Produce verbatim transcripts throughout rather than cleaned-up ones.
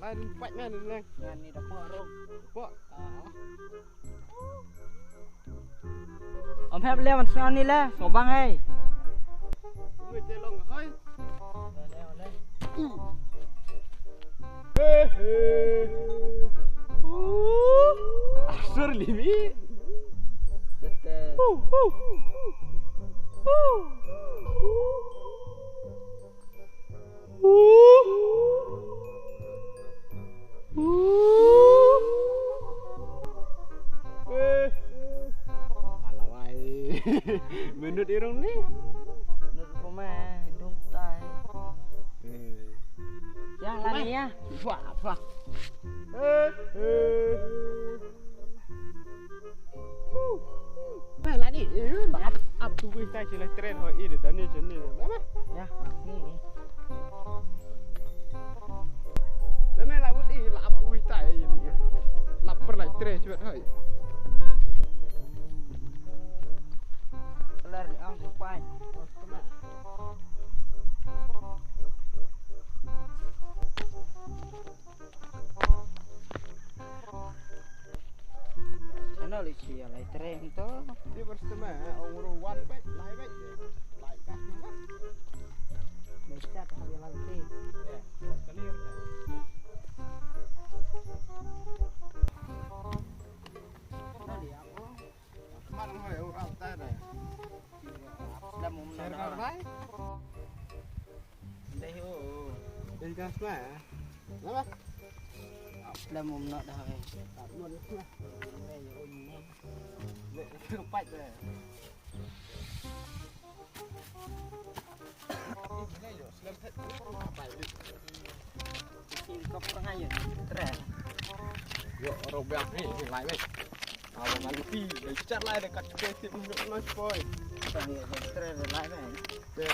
Rin pat na rin lang. Ngan ni da pok ro. Pok. Om hep le man sngau ni le, sngau bang hei. Ui te long hei. He he. Asur limi. Tete. Minut irung ni. Minut ko me dung tai. Yang lani ya. Wah, wah. Eh, eh. Ba la ni, eh, la ap, ap tu wei tai chi la tren ho i de dani chen ni. La ma? Ya, ni. La me la wut i la ap tu wei tai i ni. La per la tren chi wet hoi. Kelar ni ang tu pai. Channel isi ya lai treng to. Di pertama, ong ru wan bek, lai bek. Lai kah mana? Lechat ha dia lalti. Ya, clear dah. Mana dia apa? Mana hoi orang tak ada. Dah mau menang. Share kar bai. Dei hi o. Dei ka sma. Lama. Lam um nok dah wei. Tak mun sma. Dei hi o ni. Dei pat dei. Ini yo, slam pet. Pat. Ini kau pernah ya. Tren. Yo, orang biak ni, ni lai wei. Awa nga luti, dei chat lai dei kat kete tip njuk noi poi. Tang ye tre de lai ne. Te.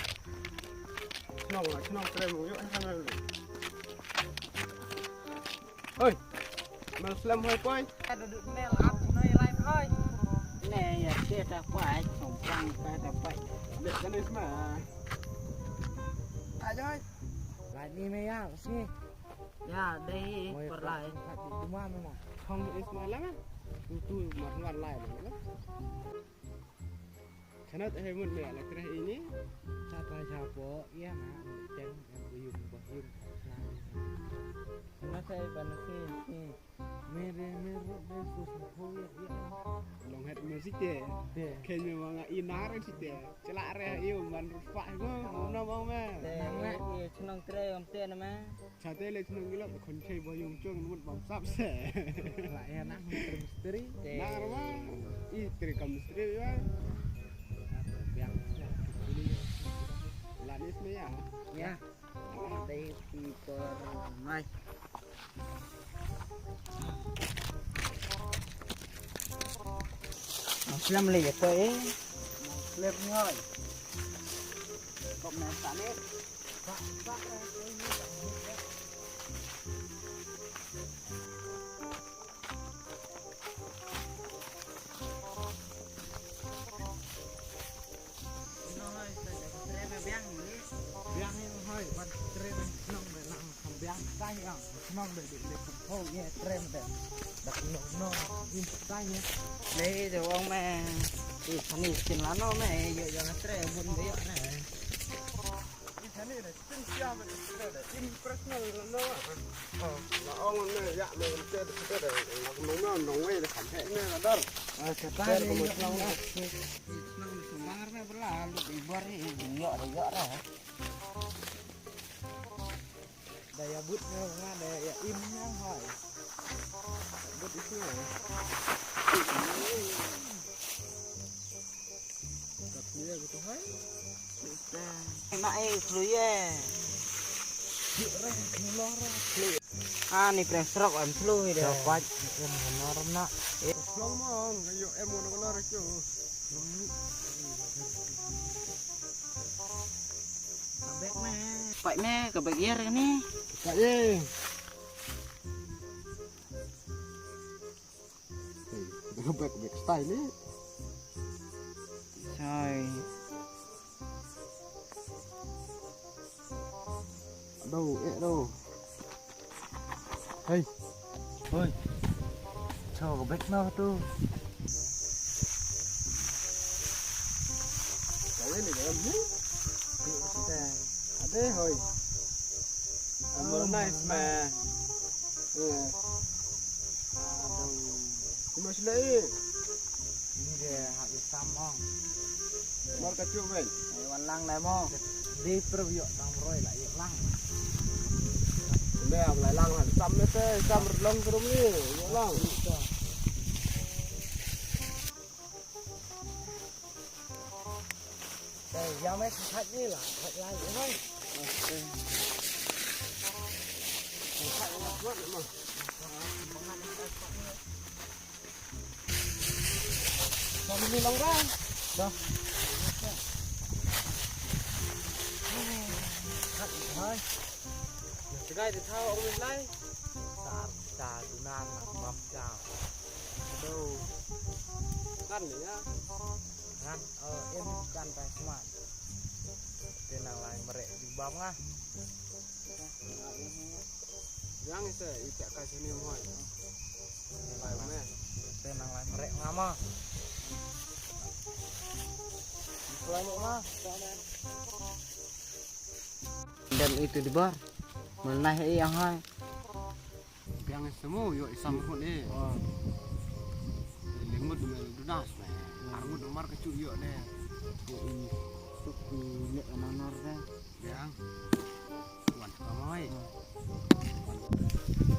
Chnong la, chnong tre mu yo eh kan lu. Oi. Mel slem hoi poi. Ada dut mel ap noi lai hoi. Ne ya che ta pai, song pang ta ta pai. Dei kan isma. Ajoi. Lai ni me ya, sini. Ya, dei hi, per lai. Kat di rumah memang. Hong is malang ah. Tu tu mar ngan lai lah. Khanat eh mut me la kreh ini. Chapa chapo, iya na, cheng, em, buyung, buyung. Nah. Mana saya panas ni? Mere mere de sus ho ya ya. Long het me site. Kenya manga inare site. Chelak re yu man rupa go. Mona mau me. Nang le ye chnong tre om te na me. Chate le chnong gilot khon chei bo yung chong mut bam sap se. La ya nang misteri. Nang rama. I tre kam misteri ya. Biang. Lanis me ya. Ya. Dei ki por mai. Muslim le ko eh. Muslim ni hoi. Kok main tali? Biang in hoi, wan tren nong de nang biang tai ang, nong de de de ko ye tren de. Dak nong nong in tai ye. Nei de wong me. I sani sin la no me, yo yo na tren bun de yo na. I sani de. Impressional no. La ong ne ya me te te te la no no no we de kan he ne la dar. Ah, kata ne ko mo no. Nang sumar me bela lu di bor hi yo yo ra. Da ya but ne nga da ya im yang hai. But itu. Kat dia gitu hai. Ma e flu ye. Ah, ni press rock am flu ida. Dapat em honor na. Long mong, ayo em honor na. Ka bek me. Pai me ka bek yer ni. Ka ye. Bek bek style ni. Sai. Aduh, eh, aduh. Hei. Hoi. Cho ka bek na tu. Kawin ni kan ni. Ti kita. Ade hoi. Amor nice ma. Eh. Aduh. Kuma sila eh. Ni de hak isam ong. Mar ka chu ben. Ai wan lang dai mo. Dei pyrshah ïoh tang roi la ïoh lang. Dei am lai lang han sam ne te sam long rum ni ïoh lang. Dei ya me khat ni la khat lai ïoh mai. Khat la khat mo. Kami ni long rai. Dah. Hai. Segai di thau orang ni lai. Sar ta dunan bam ta. Aduh. Kan ni ya. Kan, oh, em kan ta smart. Tenang lai merek di bam ngah. Yang ise ite ka sini mo. Lai me. Te nang lai merek nga ma. Lai mo ma. Dem itu di bar. Menah i yang hai. Yang ise mo yo isam khut ni. Lengmut me dunas me. Armut mar kecu yo ne. Ini suk ni nek manar de. Yang. Wan kamai.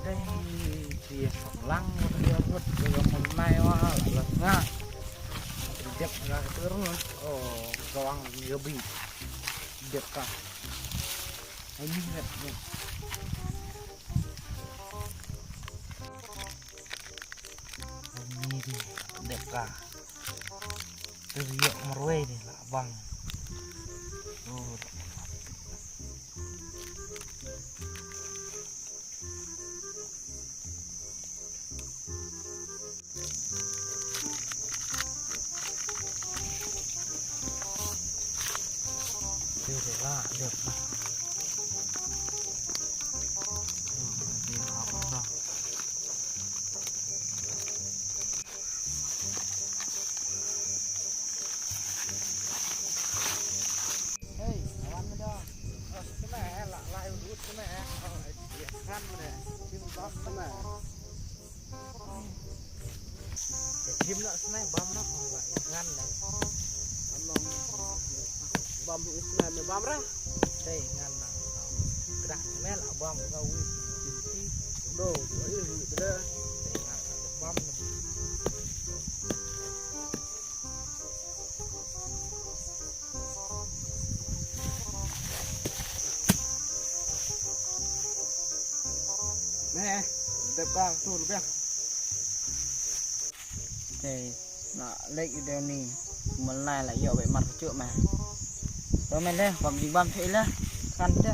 Dei, dia lang dia rut dia menai wa la nga. Dep nga turun. Oh, gawang dia bi. Dep ka. Ini dep. Ini dep ka. Te ïoh marwei dei la bang. Oh. Dei dei la dei. Hmm, dei la bang. Hey, awan me da. Oh, sini eh, la la udut sini eh. Oh, eh, kan me da. Sini bam sini. Eh, jim nak sini bam nak, oh, la kan deh. Bam sini me bam rah. Dei ngan nang. Kedah me la bam ka wi. Do, do, eh, wi, beda. Dei ngan bam. Nè, dep ka tu lu bia. Te na lek ide ni. Melai la ïoh bek mar kecut meh. To meh leh, bam jing bam cek leh. Kan te.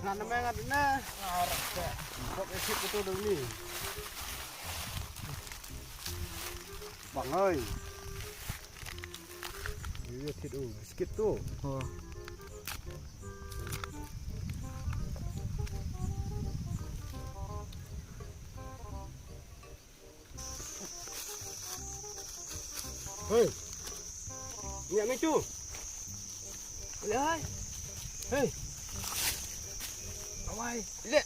Kan meh ngat ne. Kok esik betul dong ni. Bang ơi. Iya, thit u, skit tu. Oh. Hey. Ni ami tu. Leh hai. Hey. Awai, leh.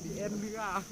Di en di ka.